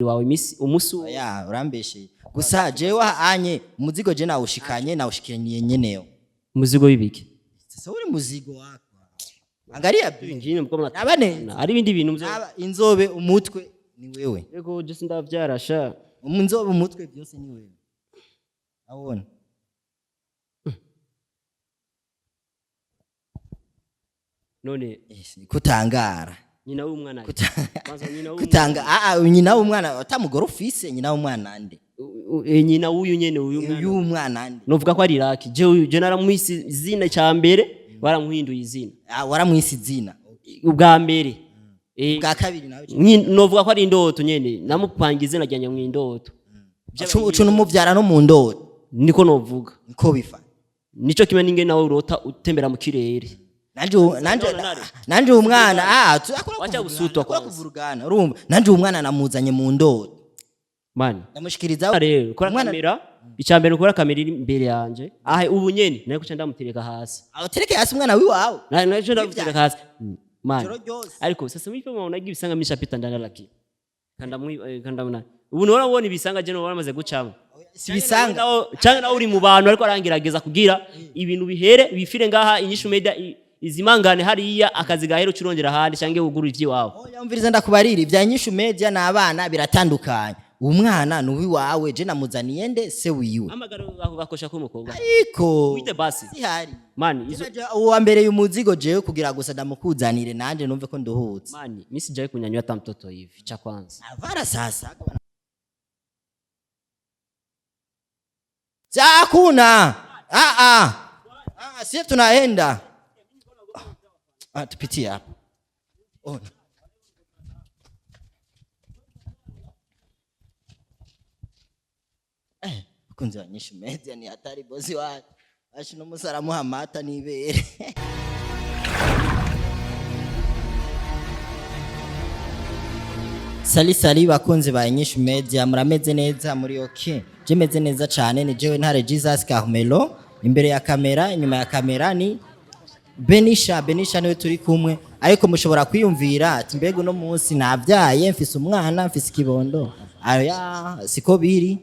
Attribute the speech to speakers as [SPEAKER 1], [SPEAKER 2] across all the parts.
[SPEAKER 1] Wawe imisi umusi wose.
[SPEAKER 2] Ya, urambesheye gusa. Jewe anye umuzigo je nawushikanye, nawushikaniye nyeneyo.
[SPEAKER 1] Umuzigo w'ibiki?
[SPEAKER 2] Sasa uri muzigo wako, angalia bi.
[SPEAKER 1] Ingine mko mna
[SPEAKER 2] Raba neza.
[SPEAKER 1] Ari ibindi bintu mzo.
[SPEAKER 2] Raba inzobe, umutwe ni wewe.
[SPEAKER 1] Yego, je sindavyara sha.
[SPEAKER 2] Inzobe, umutwe, byose ni wewe, abona.
[SPEAKER 1] None
[SPEAKER 2] Kutangara.
[SPEAKER 1] Nyina w'umwana kwanza, nyina w'umwana.
[SPEAKER 2] Kutanga, ah ah, nyina w'umwana atamugore ufise, nyina w'umwana nde?
[SPEAKER 1] Nyina w'uyu nyene, uyu mwana.
[SPEAKER 2] Uyu mwana nde?
[SPEAKER 1] Novuga ko ari Lucky. Je uyu, je naramuhise izina cya mbere, baramuhinduye izina.
[SPEAKER 2] Ah, waramwise izina?
[SPEAKER 1] Ubwa mbere.
[SPEAKER 2] Bwa kabiri nawe?
[SPEAKER 1] Novuga ko ari indoto nyene, namupanga izina rya nyamwindoto.
[SPEAKER 2] Ucu numuvyara no mu ndoto?
[SPEAKER 1] Niko novuga.
[SPEAKER 2] Niko bifa.
[SPEAKER 1] Nico kimwe n'ingene nawe urota utembera mu kirere.
[SPEAKER 2] Nanje nanje uwo mwana, ah, akora
[SPEAKER 1] Wacha
[SPEAKER 2] kuvurugana,
[SPEAKER 1] gusutwa
[SPEAKER 2] akora
[SPEAKER 1] kwanza.
[SPEAKER 2] kuvurugana, urumva nanje uwo mwana namuzanye mu ndoto.
[SPEAKER 1] Mani.
[SPEAKER 2] Ndamushikiriza.
[SPEAKER 1] Rero kora
[SPEAKER 2] Umwana-
[SPEAKER 1] kamera, icya mbere ukora kamera iri imbere yanje aha ubu nyene, nayo kuca ndamutereka hasi.
[SPEAKER 2] Atereke hasi umwana wiwawe?
[SPEAKER 1] Nayo ndamutereka hasi, mani.
[SPEAKER 2] Ijoro ryose.
[SPEAKER 1] Ariko sasa mwipe mwaona ibisanga mishapita ndani laki kanda mwi kanda mna ubu nora ubona ibisanga je nora maze gucamo.
[SPEAKER 2] Si bisanga.
[SPEAKER 1] Canke nawe uri mu bantu ariko arangerageza kugira ibintu bihere bifire ngaha Inyishu Media izimangane hariya, akazi gahera ucurondera ahandi canke ugura ivy'iwawe.
[SPEAKER 2] Oya, umviriza ndakubarira, ibya Nyishu Media n'abana biratandukanye. Uwo mwana ni uwiwawe, je namuzaniye nde se wiwe.
[SPEAKER 1] Hamagara ako gakosha k'umukobwa.
[SPEAKER 2] Ariko
[SPEAKER 1] Wite basi.
[SPEAKER 2] Sihari.
[SPEAKER 1] Mani izo.
[SPEAKER 2] Uwa mbere y'umuzigo jewe kugira gusa ndamukuzanire nanje numve ko nduhutse.
[SPEAKER 1] Mani, mi sijawahi kunyanyua hata mtoto hivi, cha kwanza.
[SPEAKER 2] Avara sasa. Hakuna. Ah ah. Ah, sisi tunaenda. Ah, tupitie hapa. Oh. Eh, bakunzi ba Nyishu Media, ni hatari, bosi wacu. Ashi no musaramuha amata n'ibere. Sali sali bakunzi ba Inyishu Media, murameze neza? Muri okay? Je meze neza cyane, ni jewe Ntare Jesus Carmelo imbere ya kamera, inyuma ya kamera ni Benisha. Benisha niwe turi kumwe, ariko mushobora kwiyumvira ati mbega uno munsi nabyaye, mfise umwana, mfise ikibondo. Aya siko biri,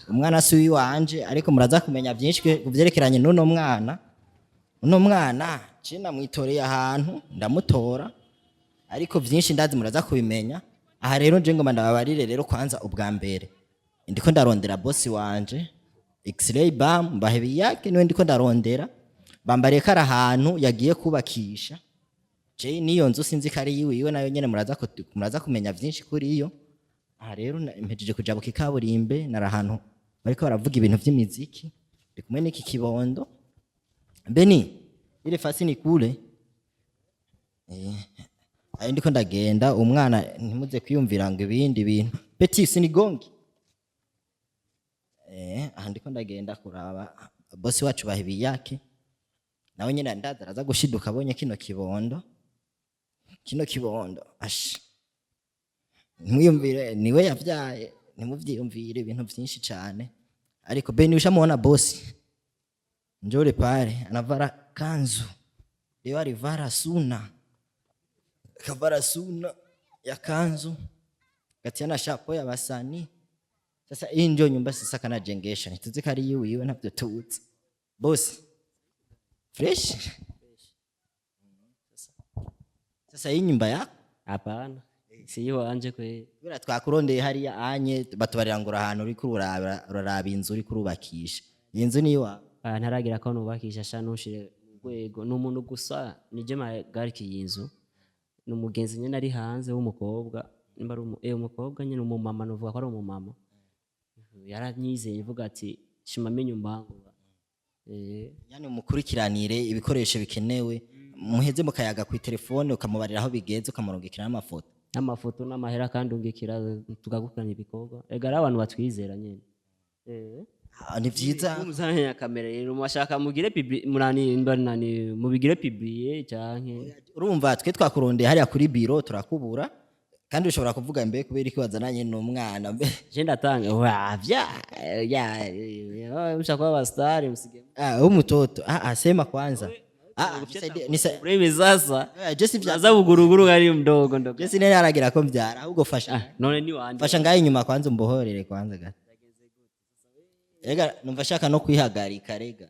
[SPEAKER 2] umwana si uwiwanje, ariko muraza kumenya byinshi ku vyerekeranye n'uno mwana. Uno mwana je namwitoreye ahantu ndamutora, ariko byinshi ndazi muraza kubimenya. Aha rero nje ngoma ndababarire rero, kwanza ubwa mbere ndiko ndarondera bosi wanje X-Ray Bam Bahebiyake, niwe ndiko ndarondera. Bambariye ko ari ahantu yagiye kubakisha. Je niyo nzu sinzi ko ari yiwe nayo nyene muraza kumenya byinshi kuri iyo. Aha rero mpejeje kujabuka ikaburimbe, nari ahantu bariko baravuga ibintu vy'imiziki, ndi kumwe n'iki kibondo. Beni, ile fasi ni kule. Ayo ndiko ndagenda, umwana ntimuze kwiyumvira ngo ibindi bintu, petit sinigongi. Aha ndiko ndagenda kuraba bosi wacu Bahibiyake, nawe nyine ndaza araza gushiduka abonye kino kibondo, kino kibondo ash, ntimwiyumvire niwe yavyaye, ntimuvyiyumvire ibintu vyinshi cane. Ariko Beni, ushamuona bosi? Njole pale anavara kanzu, leo alivara suna, kavara suna ya kanzu, katia na shapo ya basani. Sasa hii ndio nyumba sasa kanajengesha, ntituzi ko ari yiwiwe, ntabyo tuzi. Bosi, fresh. Sasa hii nyumba yako?
[SPEAKER 1] Hapana, si iwanje kwe.
[SPEAKER 2] Kubera twakurondeye hariya anye batubarira ngo uri ahantu uriko uraraba inzu uriko urubakisha. Iyi nzu ni iwawe?
[SPEAKER 1] Ah, ntaragira ko nubakisha sha, ntushire mu rwego, ni umuntu gusa nije magariki iyi nzu, ni umugenzi nyene ari hanze w'umukobwa, nimba ari umukobwa nyene, umumama, nuvuga ko ari umumama, yaranyizeye ivuga ati shimame nyumbangu.
[SPEAKER 2] Yani mukurikiranire ibikoresho bikenewe, muheze mukayaga ku telefone, ukamubarira aho bigeze, ukamurungikira n'amafoto.
[SPEAKER 1] N'amafoto n'amahera, kandi ungikira tugagukurana ibikorwa. Ega ari abantu batwizera nyene.
[SPEAKER 2] Ah, ni vyiza.
[SPEAKER 1] Muzanye ya kamera rero mwashaka mugire publi murani mbanani mubigire publier canke?
[SPEAKER 2] Urumva twe twakurondeye hariya kuri biro turakubura, kandi ushobora kuvuga mbe kubera iki wazananye n'umwana mbe?
[SPEAKER 1] Je ndatanga wa vya ya, mshaka kuba star msige.
[SPEAKER 2] Ah, huyu mtoto, ah ah, sema kwanza. Ah,
[SPEAKER 1] Urebe sasa.
[SPEAKER 2] Je si vya
[SPEAKER 1] Unaza buguruguru kari mdogo ndo.
[SPEAKER 2] Je sinene aragira ko mbyara, ahubwo fasha.
[SPEAKER 1] Ah, none ni wande.
[SPEAKER 2] Fasha ngaho inyuma kwanza, umbohorere kwanza gato. Rega numva shaka no kwihagarika rega.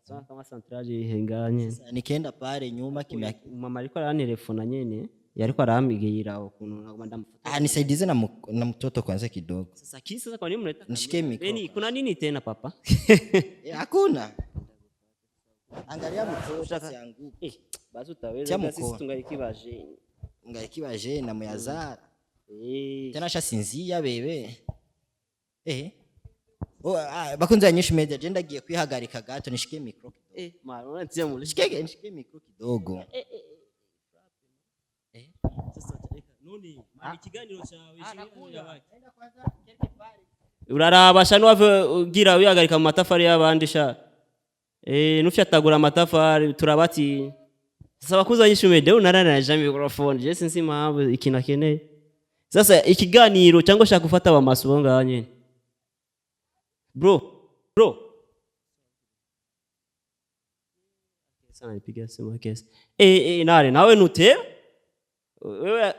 [SPEAKER 1] Sawa kama centrale ihenganye.
[SPEAKER 2] Nikienda pale nyuma kimya.
[SPEAKER 1] Mama ariko arantelefona nyene, yariko arambwira ukuntu nagomba ndamufata.
[SPEAKER 2] Ah, nisaidize na mtoto kwanza kidogo.
[SPEAKER 1] Sasa kisi sasa kwa nini mnaleta?
[SPEAKER 2] Nishike micro.
[SPEAKER 1] Beni, kuna nini tena papa?
[SPEAKER 2] Eh, hakuna. Angalia mtoto asianguke.
[SPEAKER 1] Eh, basi utaweza
[SPEAKER 2] Tia
[SPEAKER 1] ila sisi
[SPEAKER 2] mkono.
[SPEAKER 1] tungaiki baje.
[SPEAKER 2] Ngaikibaje na muyazara.
[SPEAKER 1] Eh.
[SPEAKER 2] Tena shasinzia bebe. Eh. Oh, ah, bakunzi ba Nyinshi Media, je ndagiye kwihagarika gato nishike micro kidogo.
[SPEAKER 1] Eh, mara unatia mule.
[SPEAKER 2] Nishike micro kidogo.
[SPEAKER 1] Sasa none mara ikiganiro cyawe. Uraraba sha, nuwave ugira wihagarika mu matafari y'abandi sha. Eh, nufyatagura amatafari turabati. Sasa bakuza Nyinshi Media, unaranaje microphone. Je sinzi impamvu ikintu akeneye. Sasa ikiganiro cyangwa ushaka gufata abamaso bo ngaho nyene. Bro, bro. Sana nipiga simu kesi. Eh eh, nare nawe nutera? Wewe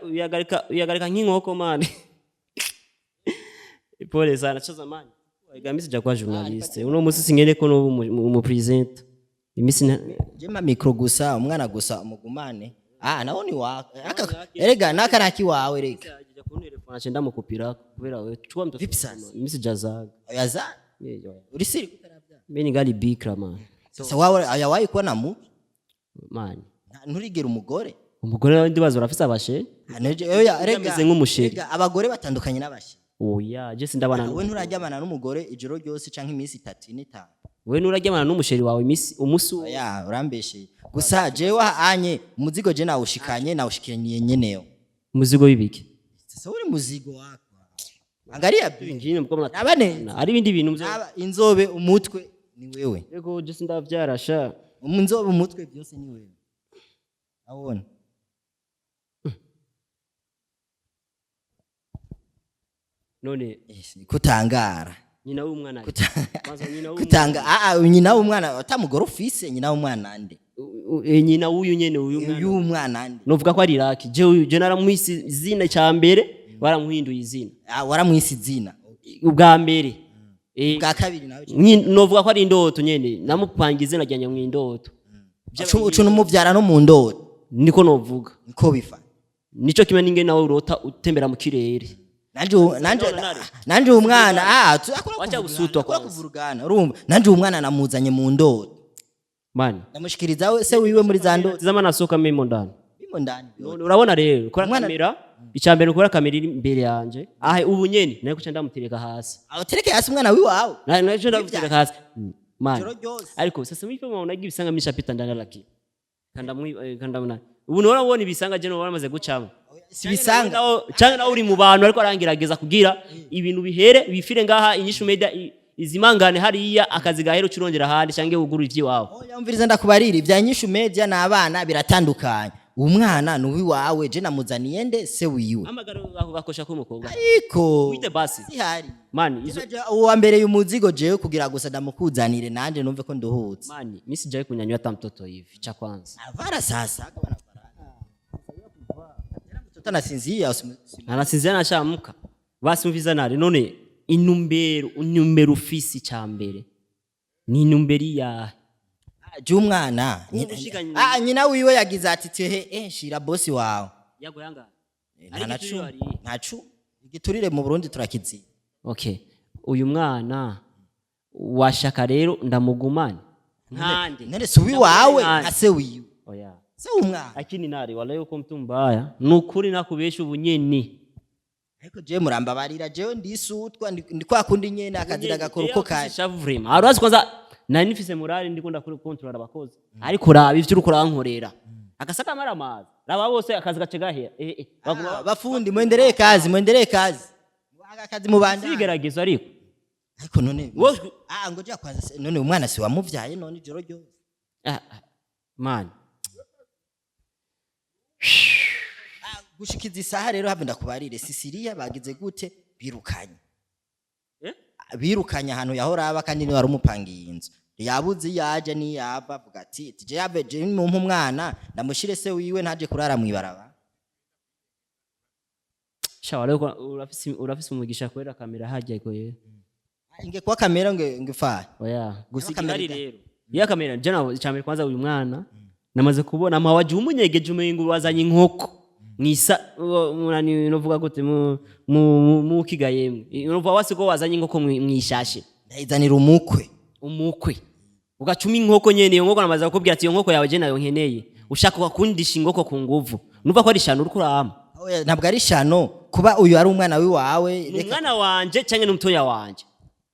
[SPEAKER 1] uyagarika nk'inkoko man. Pole sana cha zamani. Ega mimi sijakuwa journaliste. Uno musi singene ko no mu present. Imisi
[SPEAKER 2] Jema micro gusa, umwana gusa umugumane. Ah, nawo ni wa aka erega naka naki wawe rega.
[SPEAKER 1] Ajya kuntelefona aca ndamukupira kubera wewe chukua mtoto.
[SPEAKER 2] Vipi sasa?
[SPEAKER 1] Mimi sijazaga.
[SPEAKER 2] Oyaza
[SPEAKER 1] Mimi
[SPEAKER 2] uri siri kutaravya.
[SPEAKER 1] Mimi ningali bikra man.
[SPEAKER 2] Sasa wawe ayawayi kuba na muke
[SPEAKER 1] Man.
[SPEAKER 2] Nturigera umugore.
[SPEAKER 1] Umugore wawe ndibaza urafise abashe?
[SPEAKER 2] Ah, oya, rega
[SPEAKER 1] Ameze nk'umusheri.
[SPEAKER 2] Rega, abagore batandukanye n'abashe.
[SPEAKER 1] Oya, je sindabana.
[SPEAKER 2] Wowe nturaryamana n'umugore ijoro ryose canke iminsi 3 n'itanu?
[SPEAKER 1] Wewe nuraryamana n'umusheri wawe imisi umusi wo-
[SPEAKER 2] Oya, urambesheye gusa. Jewe anye umuzigo je nawushikanye, nawushikaniye nyeneyo.
[SPEAKER 1] Umuzigo w'ibiki?
[SPEAKER 2] Sasa uri muzigo wako, angalia bi
[SPEAKER 1] Ingine mko mna.
[SPEAKER 2] Aba neza.
[SPEAKER 1] Ari ibindi bintu mzo.
[SPEAKER 2] Aba inzobe, umutwe ni wewe.
[SPEAKER 1] Yego, je sindavyara sha.
[SPEAKER 2] Inzobe, umutwe, byose ni wewe, abona.
[SPEAKER 1] None
[SPEAKER 2] Kutangara.
[SPEAKER 1] Nyina w'umwana. Kwanza nyina w'umwana.
[SPEAKER 2] Kutanga, ah ah, nyina w'umwana atamugore ufise, nyina w'umwana nde?
[SPEAKER 1] Nyina w'uyu nyene, uyu mwana.
[SPEAKER 2] Uyu mwana nde?
[SPEAKER 1] Novuga ko ari Raki. Je uyu je naramuhise izina cya mbere, baramuhinduye izina.
[SPEAKER 2] Ah, waramwise izina?
[SPEAKER 1] Ubwa mbere. Eh,
[SPEAKER 2] bwa kabiri nawe?
[SPEAKER 1] Novuga ko ari indoto nyene, namupanga izina rya nyamwindoto.
[SPEAKER 2] Ucu numuvyara no mu ndoto?
[SPEAKER 1] Niko novuga.
[SPEAKER 2] Niko bifa.
[SPEAKER 1] Nico kimwe ninge nawe urota utembera mu kirere.
[SPEAKER 2] Nanje
[SPEAKER 1] None nare.
[SPEAKER 2] nanje uwo mwana akora
[SPEAKER 1] Wacha
[SPEAKER 2] kuvurugana,
[SPEAKER 1] gusutwa
[SPEAKER 2] akora
[SPEAKER 1] kwanza.
[SPEAKER 2] kuvurugana, urumva nanje uwo mwana namuzanye mu ndoto.
[SPEAKER 1] Mani.
[SPEAKER 2] Ndamushikiriza se wiwe muri za ndoto.
[SPEAKER 1] Tizama nasoka mimo ndani.
[SPEAKER 2] Bimo ndani.
[SPEAKER 1] None urabona rero kora
[SPEAKER 2] Umwana-
[SPEAKER 1] kamera, icambere ukora kamera iri imbere yanje aha ubu nyene, nayo kuca ndamutereka hasi.
[SPEAKER 2] Aho tereke hasi umwana wiwawe?
[SPEAKER 1] Nayo kuca ndamutereka hasi. Mani.
[SPEAKER 2] Ijoro ryose.
[SPEAKER 1] Ariko sasa mwipe mwa unagira ibisanga mishapita ndani, laki kanda mwi kanda mna ubu nora ubona ibisanga je no baramaze gucamo.
[SPEAKER 2] Si bisanga.
[SPEAKER 1] Canke nawe uri mu bantu ariko arangerageza kugira ibintu bihere bifire ngaha Inyishu Media izimangane hariya, akazi gahera ucurongera ahandi canke wugura ivy'iwawe.
[SPEAKER 2] Oya, umviriza ndakubarira, ibya Nyishu Media n'abana biratandukanye. Umwana ni uwiwawe, je namuzaniye nde? Se wiwe.
[SPEAKER 1] Hamagara ako gakosha k'umukobwa.
[SPEAKER 2] Ariko
[SPEAKER 1] Wite basi.
[SPEAKER 2] Sihari.
[SPEAKER 1] Mani izo.
[SPEAKER 2] Uwa mbere y'umuzigo jewe kugira gusa ndamukuzanire nanje numve ko nduhutse.
[SPEAKER 1] Mani, mimi sijawahi kunyanyua hata mtoto hivi, cha kwanza.
[SPEAKER 2] Avara sasa akabana faranga. Mtoto anasinzia
[SPEAKER 1] Anasinzia nashamuka. Basi umviza nare none intumbero ufisi cha mbere ni intumbero iyahe?
[SPEAKER 2] Je umwana
[SPEAKER 1] Ushika nyina.
[SPEAKER 2] Ah, nyina wiwe yagize ati tehe shira bosi wawe.
[SPEAKER 1] Yago yanga.
[SPEAKER 2] Nta na cumi, nta cumi. Igiturire mu Burundi turakizi.
[SPEAKER 1] Okay, uyu mwana washaka rero ndamugumane nkande?
[SPEAKER 2] None si uwiwawe?
[SPEAKER 1] Nkande.
[SPEAKER 2] Nka se wiwe.
[SPEAKER 1] Oya.
[SPEAKER 2] Se w'umwana.
[SPEAKER 1] Lakini nari walahi uko mtu mbaya, nukuri nakubesha ubunyeni.
[SPEAKER 2] Ariko jewe murambabarira, jewe ndisutwa ndi kwa kundi nyene akazira gakora uko kaje.
[SPEAKER 1] Shavu vraiment. Arazi kwanza nari nifise morale, ndikunda kuri control abakozi, ariko raba ivyo uriko urankorera agasaka mara amazi, raba bose akazi gace gahera baguma.
[SPEAKER 2] Ah, bafundi mwendelee kazi, mwendelee kazi. Aka kazi mubandanye.
[SPEAKER 1] Sigeragezo ariko.
[SPEAKER 2] Ariko none
[SPEAKER 1] Wowe-
[SPEAKER 2] ah, ngoja kwanza none umwana si wamuvyaye none ijoro ryose?
[SPEAKER 1] Ah, ah, man.
[SPEAKER 2] Ah, gushikiza isaha rero have ndakubarire, Sisiriya bagize gute? Birukanye.
[SPEAKER 1] Eh?
[SPEAKER 2] Ah, birukanye ahantu yahora aba kandi niwe wari umupangiye inzu. Yabuze iyo aje niyava, avuga ati tije yave je mumpe umwana ndamushire se wiwe, ntaje kurara mwibaraba.
[SPEAKER 1] Sha, rero urafise umugisha kubera kamera hajya koye.
[SPEAKER 2] Inge kuba kamera nge fa.
[SPEAKER 1] Oya, gusa
[SPEAKER 2] kamera
[SPEAKER 1] igihari rero iya kamera je nawe cyambere kwanza, uyu mwana namaze kubona ama waje umunyegeje, umengo wazanye inkoko mwisa munani, novuga gute, mu kigayemwe, novuga wasi ko wazanye inkoko mwishashe.
[SPEAKER 2] Ndayizanira umukwe.
[SPEAKER 1] Umukwe ugacuma inkoko nyene, iyo nkoko namaze kukubwira ati iyo nkoko yawe je nayo nkeneye, ushaka kundisha inkoko ku nguvu, numva ko ari ishano uriko urama.
[SPEAKER 2] Oya, ntabwo ari shano kuba uyu ari umwana wiwawe.
[SPEAKER 1] Ni
[SPEAKER 2] Reka
[SPEAKER 1] umwana wanje canke ni umutoya wanje?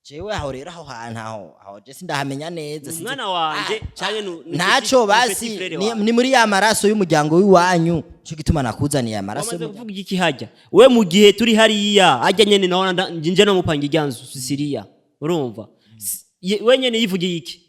[SPEAKER 2] Jewe aho rero, aho hantu aho je sindahamenya neza.
[SPEAKER 1] Ni umwana wanje canke ni
[SPEAKER 2] Ntaco
[SPEAKER 1] ni
[SPEAKER 2] basi
[SPEAKER 1] petit frère
[SPEAKER 2] ni,
[SPEAKER 1] wanje?
[SPEAKER 2] Ni muri ya maraso y'umuryango w'iwanyu, cyo gituma nakuzaniye amaraso
[SPEAKER 1] Wamaze
[SPEAKER 2] y'umuryango.
[SPEAKER 1] kuvuga iki hajya we mu gihe turi hariya hajya nyene naho nje no mupanga ijyanzu Sicilia, urumva? We nyene yivugiye iki,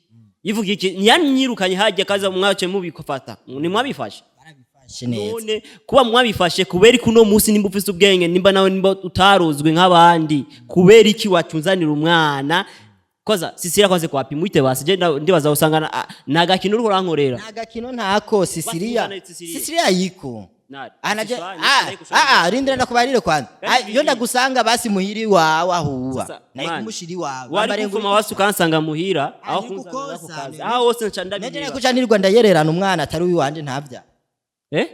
[SPEAKER 1] yivugiye iki? Ntiyanyirukanye hajya kaza mwace mubifata, ni mwabifashe.
[SPEAKER 2] Barabifashe neza.
[SPEAKER 1] None kuba mwabifashe, kubera iki uno munsi, nimba ufise ubwenge, nimba nawe nimba utarozwe nk'abandi, kubera iki wacunzanira umwana koza Sisilia kwanze kwapi mwite basi je ndibaza usanga nagakino uriko urankorera.
[SPEAKER 2] Nta gakino ntako Sicilia.
[SPEAKER 1] Basi Sicilia.
[SPEAKER 2] Sicilia yiko.
[SPEAKER 1] Nari.
[SPEAKER 2] Anaje
[SPEAKER 1] Siswani,
[SPEAKER 2] rindira ndakubarire kwanza.
[SPEAKER 1] Kandi
[SPEAKER 2] Ah, iyo ndagusanga basi muhiri wawe ahuba
[SPEAKER 1] Sasa,
[SPEAKER 2] naye
[SPEAKER 1] man,
[SPEAKER 2] kumushiri wawe.
[SPEAKER 1] wari
[SPEAKER 2] Bambare
[SPEAKER 1] kuvuma wasi ukansanga muhira aho
[SPEAKER 2] Ari
[SPEAKER 1] kunzana ako
[SPEAKER 2] gukosa,
[SPEAKER 1] kazi aho hose nca
[SPEAKER 2] Neje
[SPEAKER 1] ndabireba.
[SPEAKER 2] kuca nirirwa ndayererana umwana atari uwiwanje ntavya.
[SPEAKER 1] Eh,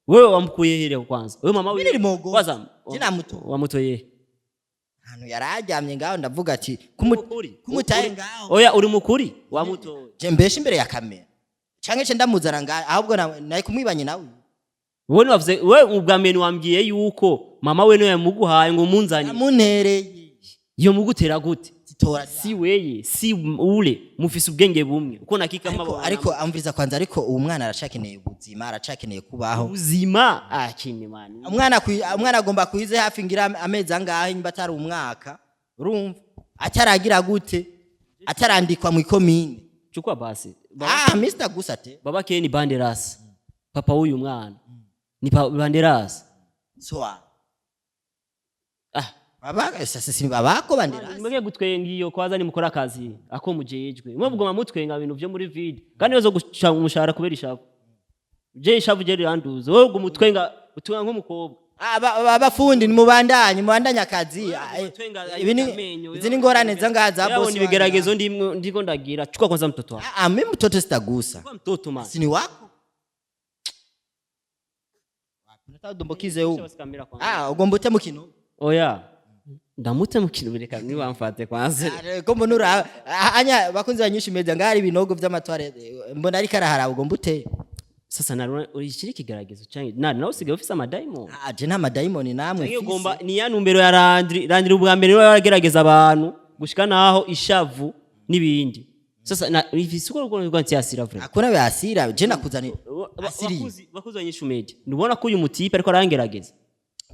[SPEAKER 1] wewe wamukuye here kwanza wewe mama
[SPEAKER 2] Mimi nilimogo.
[SPEAKER 1] Kwanza
[SPEAKER 2] Je namuto.
[SPEAKER 1] wamutoye?
[SPEAKER 2] Ahantu yararyamye ngaho ndavuga ati
[SPEAKER 1] Mukuri.
[SPEAKER 2] kumutaye ngaho.
[SPEAKER 1] Oya, uri mukuri, wamutoye.
[SPEAKER 2] Je mbeshe imbere ya kamera canke ce ndamuzana ngaho, ahubwo nari kumwibanye nawe.
[SPEAKER 1] Wowe wavuze wewe ubwa mbere wambwiye yuko mama we niwe yamuguhaye ngo umunzanire.
[SPEAKER 2] Yamuntereye.
[SPEAKER 1] Iyo mugutera gute?
[SPEAKER 2] Titora.
[SPEAKER 1] Si weye si ule mufise ubwenge bumwe uko nakika.
[SPEAKER 2] Ariko amviriza kwanza, ariko uwo mwana aracakeneye ubuzima, aracakeneye kubaho.
[SPEAKER 1] Ubuzima akini mani.
[SPEAKER 2] Umwana agomba kwize hafi ngira amezi angahe, nimba atari umwaka, urumva ataragira gute, atarandikwa mu ikomine.
[SPEAKER 1] Chukua basi.
[SPEAKER 2] Ah, Mr gusa te.
[SPEAKER 1] Baba ke ni Banderas, papa w'uyu mwana ni Banderas.
[SPEAKER 2] So
[SPEAKER 1] ah.
[SPEAKER 2] Baba sasa si babako Banderas.
[SPEAKER 1] Mwege gutwenga iyo kwaza ni mukora akazi ako mujejwe, mwe mugoma mutwenga ibintu vyo muri vide kandi yozo guca umushahara kubera ishavu, je ishavu je riranduza, wowe uguma utwenga, utwenga nk'umukobwa.
[SPEAKER 2] Abafundi nimubandanye, mubandanye akazi. Ah,
[SPEAKER 1] Utwenga
[SPEAKER 2] ibi ni
[SPEAKER 1] amenyo,
[SPEAKER 2] izi ni ngorane zangaha za
[SPEAKER 1] Yabona
[SPEAKER 2] boss.
[SPEAKER 1] ibigeragezo ndimwo ndiko ndagira. Chukua kwanza mtoto wako.
[SPEAKER 2] Ah, mimi mtoto sitagusa.
[SPEAKER 1] Chukua mtoto man.
[SPEAKER 2] Si ni wako? Unataka udumbukize huko?
[SPEAKER 1] Basi kamera kwanza.
[SPEAKER 2] Ah, ugomba ute mukino.
[SPEAKER 1] Oya, ndamute mu kintu, reka niwamfate kwanza.
[SPEAKER 2] Ah, ko mbona anya bakunzi banyinshi media ngari ibinogo vy'amatware, mbona ariko arahara, ugomba ute.
[SPEAKER 1] Sasa narona ikiri ikigeragezo canke nari nawe usigaye ufise amadayimoni.
[SPEAKER 2] Ah, je nta madayimoni namwe
[SPEAKER 1] Canke
[SPEAKER 2] mfise.
[SPEAKER 1] ugomba ni ya numbero ya Landry. Landry ubwa mbere niwe yaragerageza abantu gushika naho ishavu n'ibindi. Sasa na ifise uko rukundo rwa ntiyasira vrai.
[SPEAKER 2] Hakuna byasira, je nakuzanira asiri.
[SPEAKER 1] Bakuzi banyishu media, ndubona ko uyu mutipe ariko arangerageza.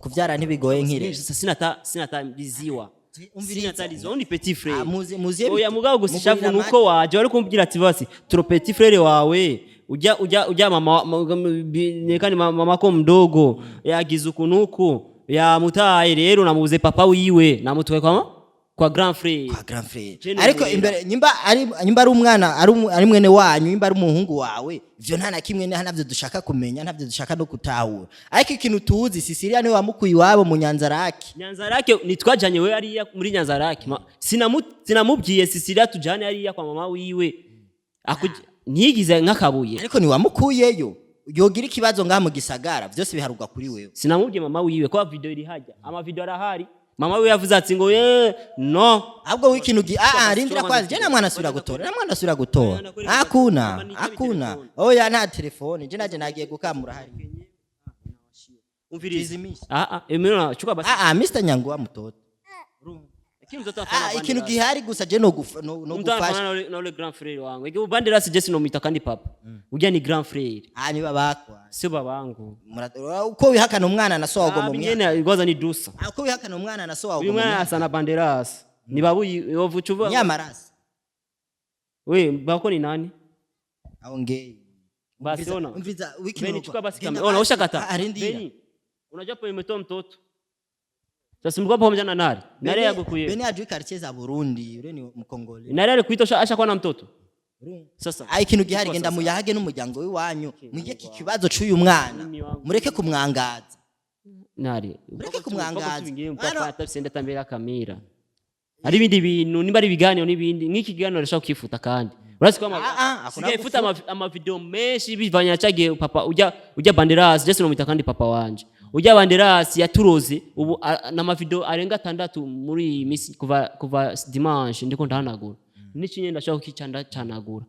[SPEAKER 2] Kuvyara ntibigoye nkire.
[SPEAKER 1] Sasa sinata liziwa.
[SPEAKER 2] Umviriza.
[SPEAKER 1] Sinata liziwa ni petit frère.
[SPEAKER 2] Ah, muziye
[SPEAKER 1] Oya, mugabo gusa ishavu
[SPEAKER 2] mugurira
[SPEAKER 1] nuko waje wari kumbwira ati basi turo petit frère wawe ujya mama nekani mama ko mdogo yagize uku yamutaye, rero namubuze papa wiwe, namutwaye kwa grand frère.
[SPEAKER 2] Kwa grand frère.
[SPEAKER 1] Je ni
[SPEAKER 2] Ariko
[SPEAKER 1] umurera.
[SPEAKER 2] imbere nyimba ari umwana ari mwene wanyu, nyimba ari umuhungu wawe, ivyo nta na kimwe ntabyo dushaka kumenya, ntabyo dushaka no gutahura, ariko ikintu tuzi, Sicilia niwe wamukuye iwabo mu Nyanzarake.
[SPEAKER 1] Nyanzarake nitwajanye we ariya muri Nyanzarake. Sinamubwiye Sicilia tujane hariya kwa mama wiwe. Ntiyigize nk'akabuye.
[SPEAKER 2] Ariko niwamukuyeyo, yogira ikibazo ngaha mu gisagara vyose biharugwa kuri wewe.
[SPEAKER 1] Sinamubwiye mama wiwe ko video iri hajya, ama video arahari, mama wiwe yavuze ati ngo ye no.
[SPEAKER 2] Ahubwo w'ikintu rindira kwanza, je na mwana asubira gutora, na mwana asubira gutora, hakuna hakuna, oya, nta telefone, je naje nagiye gukamura hari.
[SPEAKER 1] Umviriza.
[SPEAKER 2] Tuzimishe.
[SPEAKER 1] Emera, chukua basi.
[SPEAKER 2] Mr Nyanguwa mtoto.
[SPEAKER 1] Ikintu mtoto afana
[SPEAKER 2] Ikintu
[SPEAKER 1] Banderas.
[SPEAKER 2] gihari gusa je no no
[SPEAKER 1] Mtoto
[SPEAKER 2] gufasha.
[SPEAKER 1] afana na ule grand frère wangu. Iki Banderas je sinomwita kandi papa ujya ni grand frère.
[SPEAKER 2] Niba bakwa.
[SPEAKER 1] Sio babangu.
[SPEAKER 2] Uko wihakana umwana na so wagomba umwana.
[SPEAKER 1] Nyene goza ni dusa.
[SPEAKER 2] Uko wihakana umwana na so
[SPEAKER 1] Uyu
[SPEAKER 2] wagomba
[SPEAKER 1] mwana
[SPEAKER 2] umwana.
[SPEAKER 1] asa na Banderas ni babu yovuchuva.
[SPEAKER 2] Nyamarasi.
[SPEAKER 1] We bako ni nani?
[SPEAKER 2] Aongei.
[SPEAKER 1] Basi ona.
[SPEAKER 2] Umviza wiki.
[SPEAKER 1] Beni, chukua basi kamera. Ona ushakata.
[SPEAKER 2] Arindira.
[SPEAKER 1] Beni, unajua hapo imetoa mtoto. Sasa mlikuwa pamoja na Nari. Nari yagukuye.
[SPEAKER 2] Beni ajui quartier za Burundi, yule ni Mkongole.
[SPEAKER 1] Nari alikuita ashakuwa na mtoto. Sasa
[SPEAKER 2] Ah, ikintu gihari,
[SPEAKER 1] Uko
[SPEAKER 2] genda
[SPEAKER 1] sasa?
[SPEAKER 2] Muyage n'umuryango w'iwanyu, mwige iki kibazo c'uyu mwana, mureke kumwangaza.
[SPEAKER 1] Nari
[SPEAKER 2] Mureke kumwangaza.
[SPEAKER 1] papa atafise ndatambira kamira, hari ibindi bintu, nimba ari ibiganiro n'ibindi, nk'iki kiganiro arashaka kukifuta, kandi urazi ko
[SPEAKER 2] Ah, ah, ako
[SPEAKER 1] sigaye futa amavideo menshi bivanye na cagihe papa ujya Banderas, Jason nomita, kandi papa wanje ujya Banderas yaturoze ubu n'amavideo arenga 6 muri iyi misi kuva dimanche ndiko ndahanagura n'ikinye, ndashaka kukica ndacanagura.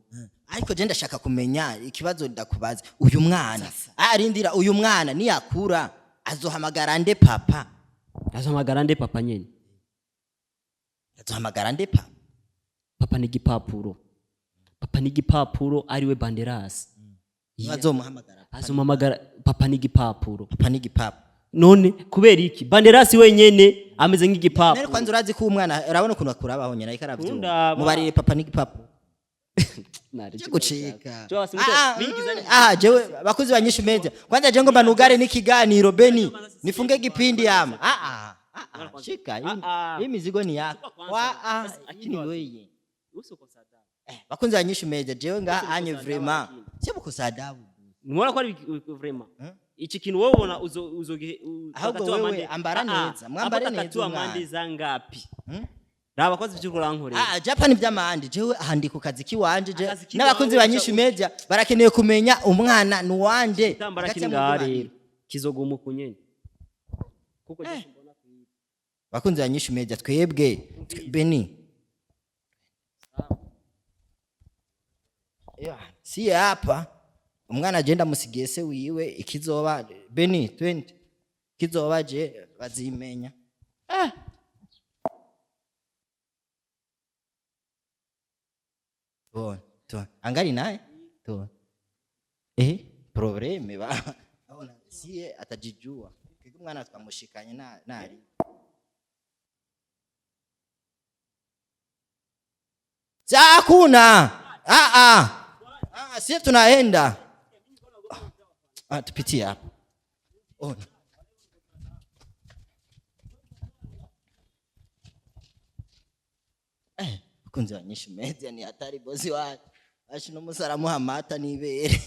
[SPEAKER 2] Ariko je ndashaka kumenya ikibazo, ndakubaza, uyu mwana arindira, uyu mwana niyakura azohamagara nde papa?
[SPEAKER 1] Azohamagara nde papa nyene?
[SPEAKER 2] Azohamagara nde papa?
[SPEAKER 1] Papa ni igipapuro, papa ni igipapuro, ariwe Banderas.
[SPEAKER 2] Azomuhamagara?
[SPEAKER 1] Azomuhamagara papa ni igipapuro.
[SPEAKER 2] Papa ni igipapuro.
[SPEAKER 1] None kubera iki Banderasi wenyene ameze
[SPEAKER 2] Nere
[SPEAKER 1] nk'igipapuro?
[SPEAKER 2] Kwanza urazi ko umwana, urabona ukuntu akurabaho nyina ariko aravyumva.
[SPEAKER 1] Kundaba.
[SPEAKER 2] Mubarire papa ni igipapuro.
[SPEAKER 1] Nari
[SPEAKER 2] Je gucika.
[SPEAKER 1] Cyo basi muto,
[SPEAKER 2] Ah, ah,
[SPEAKER 1] mingiza
[SPEAKER 2] ah, jewe bakuzi ba Nyishu Media, kwanza je ngomba nugare n'ikiganiro, Beni nifunge kipindi ama ah ah ah ah, shika hii.
[SPEAKER 1] Ah, ah.
[SPEAKER 2] Hii mizigo ni yako.
[SPEAKER 1] Kwanza.
[SPEAKER 2] Wa ah.
[SPEAKER 1] Sasa,
[SPEAKER 2] Hii ni weye.
[SPEAKER 1] Uso kwa sadabu.
[SPEAKER 2] Eh, bakunzi ba Nyishu Media, jewe nga anye vraiment
[SPEAKER 1] lakini.
[SPEAKER 2] sio bukosa adabu.
[SPEAKER 1] Nimeona ko ari vraiment iki kintu wowe ubona uzo uzo
[SPEAKER 2] Ahubwo wewe ambara neza, mwambare neza umwana.
[SPEAKER 1] Amande za ngapi? Raba koze ivyo urankorera.
[SPEAKER 2] Ah, Japan by'amande, jewe ahandi ku kazi kiwanje je
[SPEAKER 1] Akazi kiwawe.
[SPEAKER 2] N'abakunzi ba Nyishu Media barakeneye kumenya umwana ni wande.
[SPEAKER 1] Kitambara
[SPEAKER 2] Hagati
[SPEAKER 1] kiri
[SPEAKER 2] ya
[SPEAKER 1] ngaha
[SPEAKER 2] mugu
[SPEAKER 1] rero
[SPEAKER 2] babiri.
[SPEAKER 1] kizoguma uku nyene kuko je mbona.
[SPEAKER 2] Bakunzi ba Nyishu Media, twebwe Beni. Yeah, si hapa umwana agenda amusigiye se wiwe, ikizoba Beni 20 kizoba je bazimenya. Eh. Tuone, tuone. Angali naye tuone. Eh, problème ba abona siye atajijua kiko umwana twamushikanye na nari. Hakuna. Ah ah. Ah, sie tunaenda. Ah, tupitie hapa. Ona. Eh, bakunzi ba Nyishu Media, ni hatari bosi wacu. Ashi no musaramuha amata nibere.